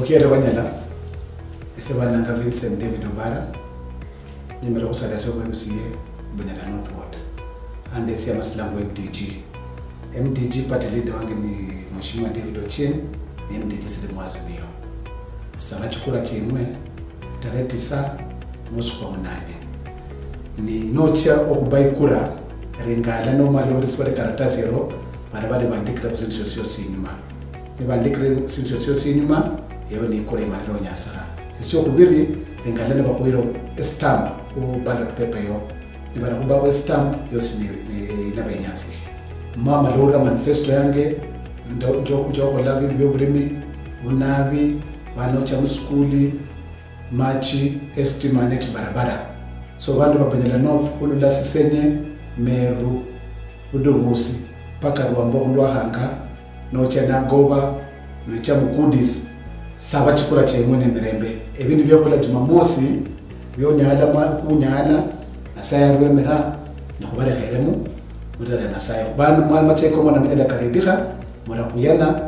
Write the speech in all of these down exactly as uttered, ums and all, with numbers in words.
Kere Banyala, ese bananga Vincent David Obara, nyimire khusalia sio bwa M C A, Bunyala North Ward. Ande esiama silangwa M D G. M D G party leader wange ni Mheshimiwa David Ochieng, ni M D G sili mu Azimio. Saba chikura chieng'we, tarehe tisa, mwesi kwa munane. Ni nochia okhuba ikura, ringala nomala obarisi bali karatasi ero, bali bali bandikire khusindu siosi siosi inyuma. Nibandikire sindu siosi siosi inyuma, eyo ni ikura imalire onyasikha. Esiokhubiri, ringala nibakhuira estamp khu ballot paper eyo. Nibarakhubakho estamp, yosi ni, ni, inabenyasikhe. Mwamala okhurira manifesto yange, njo-, njo-, njokhola bindu bioburimi, bunabi, bana ochia musikuli, machi, esitima nechibarabara. So bandu ba Bunyala North khulula Sisenye, Meru, Budubusi, paka Rwambo khulwakhanga, nocha Nagoba, nocha Mukudis, saba chikura chieng'we nemirembe. Ebindu biokhola Jumamosi, bionyala mwa-, khunyala, Nasaye arwemera, nikhubarekheremo, mulira lia Nasaye. Bandu mwali macheko mwana munyala karidikha, murakhuyana,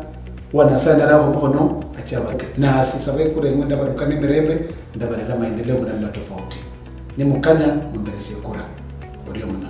wa Nasaye naraho mukhono, achia abake. Nasi saba ikura eng'we ndabaruka nemirembe, ndabarera maendeleo mulalola tofauti. Nimukanya, mumberesie ikura. Orio muno.